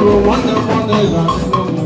Nwanne m nwanne ga-adị.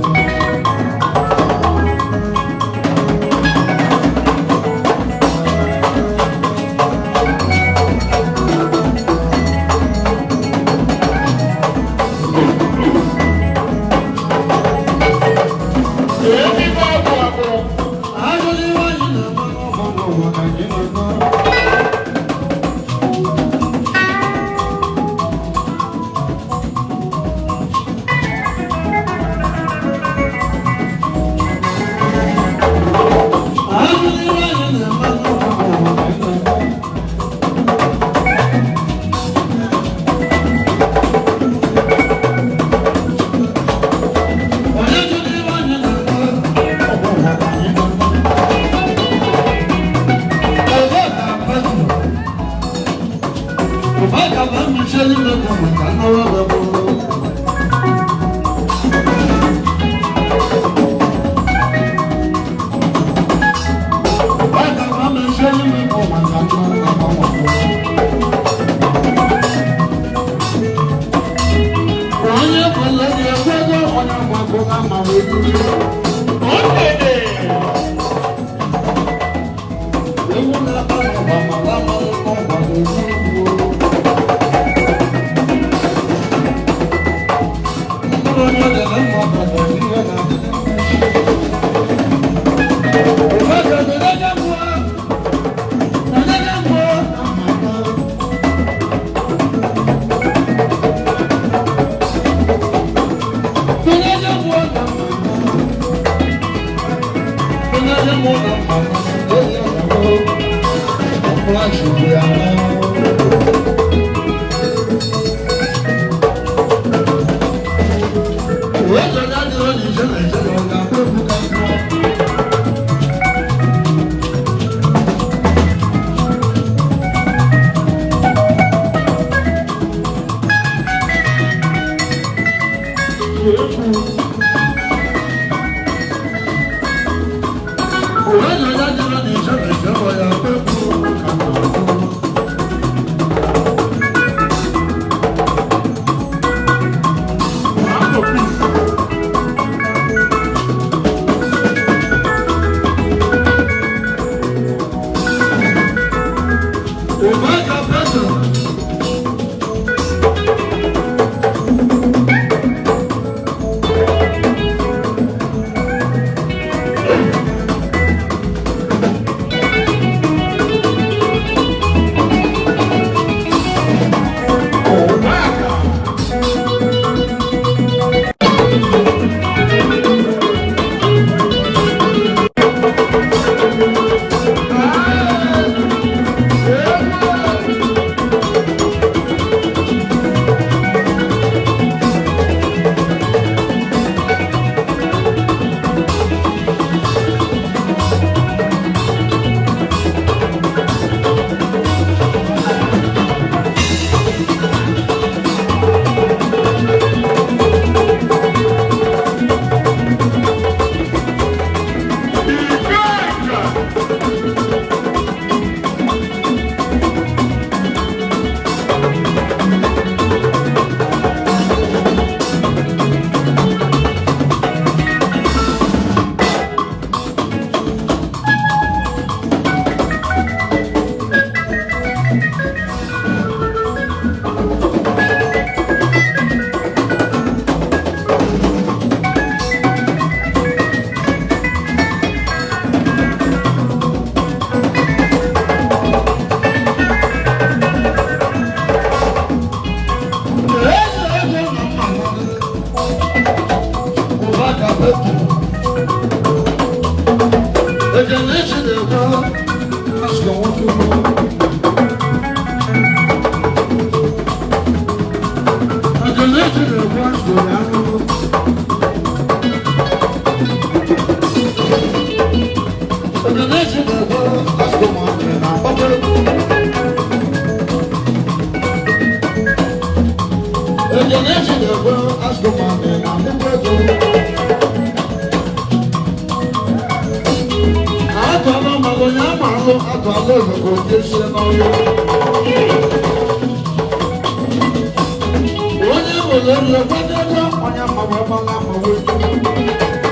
Onye mma wee gbala ama wee.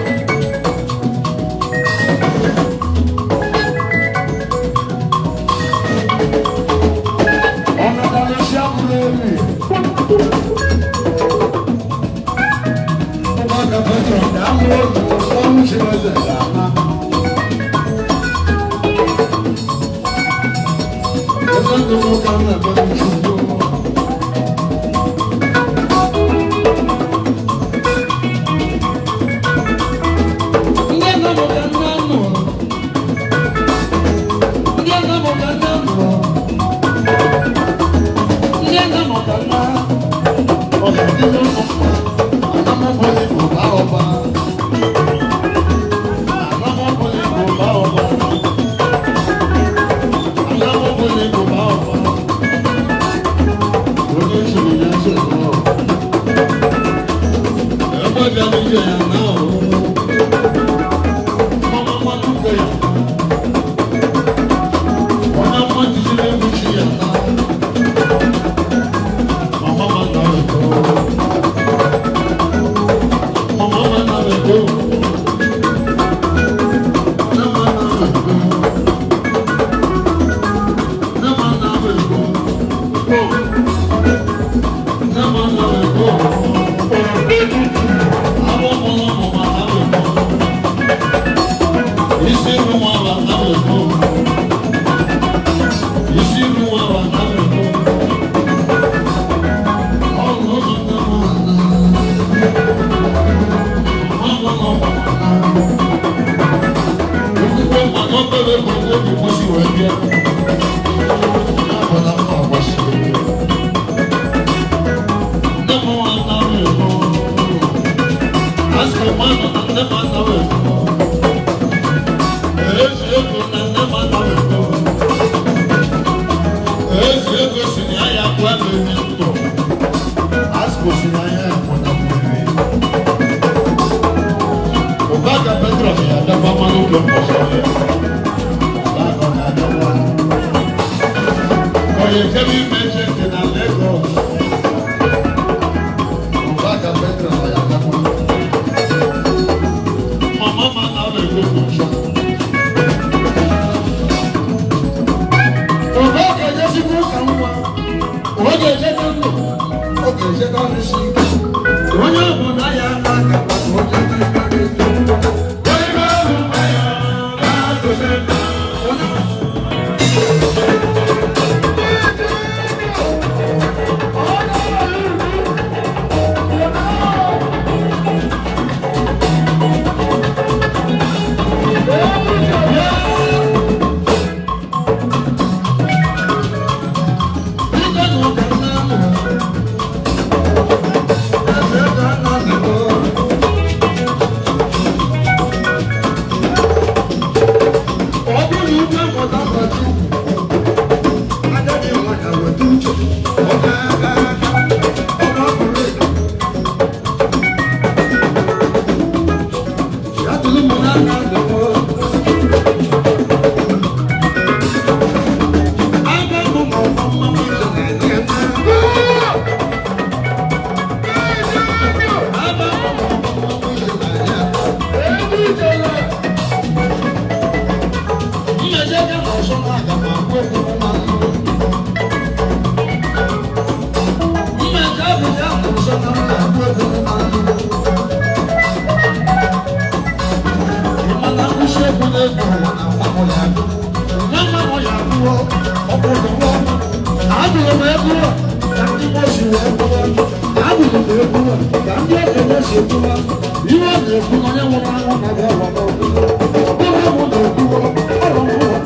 Ọ̀nàdàlẹ́sí abúlé rè. Ọba kàfẹ́tọ̀ dáhùn ojú ọ̀hún ṣe lọ́sẹ̀ dáná. Ẹgbẹ́ tó mú kánú ẹ̀gbọ́n ní ṣubú. Ndị nna m ka nna nọ. Ndị nna m ka nna nọ. Ndị nna m ka nna. Ọ ga-adị n'ụlọ mma. Anamọ́bọ̀lì kò bá ọba. Anamọ́bọ̀lì kò bá ọba. Anamọ́bọ̀lì kò bá ọba. Oníṣòwò yẹn ṣèlú. Ẹgbẹ́ bí a ní jẹ yàn náà o. Mama mmanụ nke ya. Onye mma jijere egwu chi ya na. Mama ma na ego. Mama ma na ego. Nne ma na ego. Nne ma na ego. Nne ma na ego. Awọ mọlọ mọ ma na ego. Isi iru nwa wa na ego. Isi iru nwa wa na ego. Ọrụ ụzọ nne m na. Mama nọ na. Okwukwe mma na obere bụ obi kwụsị wee bịa. Ya bụ na mma gbasiri. Nne m nwa na ego. Asị m nọ na nne m na ego. Ezi ego na nne m na ego. Ezi ego si na ya kwa mmiri ndụ. Asị si na ya kwụna mmiri. Ụbaka Petros ya adakwa mmanụ oge mbọsọ ya. Ụbaka ọ ga-adakwa. Ọ ya ejebe ime ejenti na Lagos. Ụbaka Petros ọ ya adakwa. Mama ma na ọ na-ego ncha. Ụbaka ejesikwa ụka nwa. Ọ ga-eje na ndụ. Ọ ga-eje na ọrụsị ike. Onye ọbụla ya aka maka onye na-eme ego. Onye ọbụla ya na-atụsị ndụ. Ọ bụrụ na ugwu amụta mgbaji agadi nwata weta uche ọ ga-aga aka ọ ga-apụrụ ịga ya tụrụ m n'aka ndụmọ aga mụ ma ọma mmanwụ ije na-enye m aga mụ ma ọma mmanwụ ije na-enye m mmejọ na ọsọ na-aga ma agwa okwu na mmejọ abụghị ahụ ọsọ na m na-agwa okwu na mana nkwụsị egwu na-egwu ụwa na nwa m ya agụ nwa nwa m ya agụọ ọkpụrụ nwa agụrụ m egwu ka ndị mosi wee gụọ agụrụ m egwu ka ndị okenye si gụọ ihe ọ na-ekwu na onye nwụrụ anwụ na-abịa ụwa n'ọgụ ọ bụrụ mụ na-ekwu ọrụ m ụwa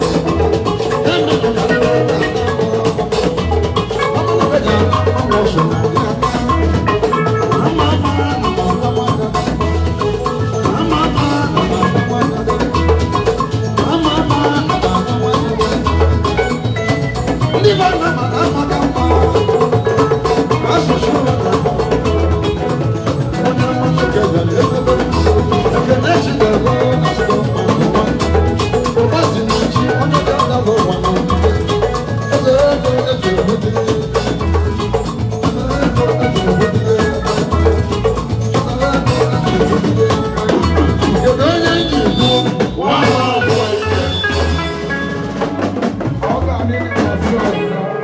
Ọsọ.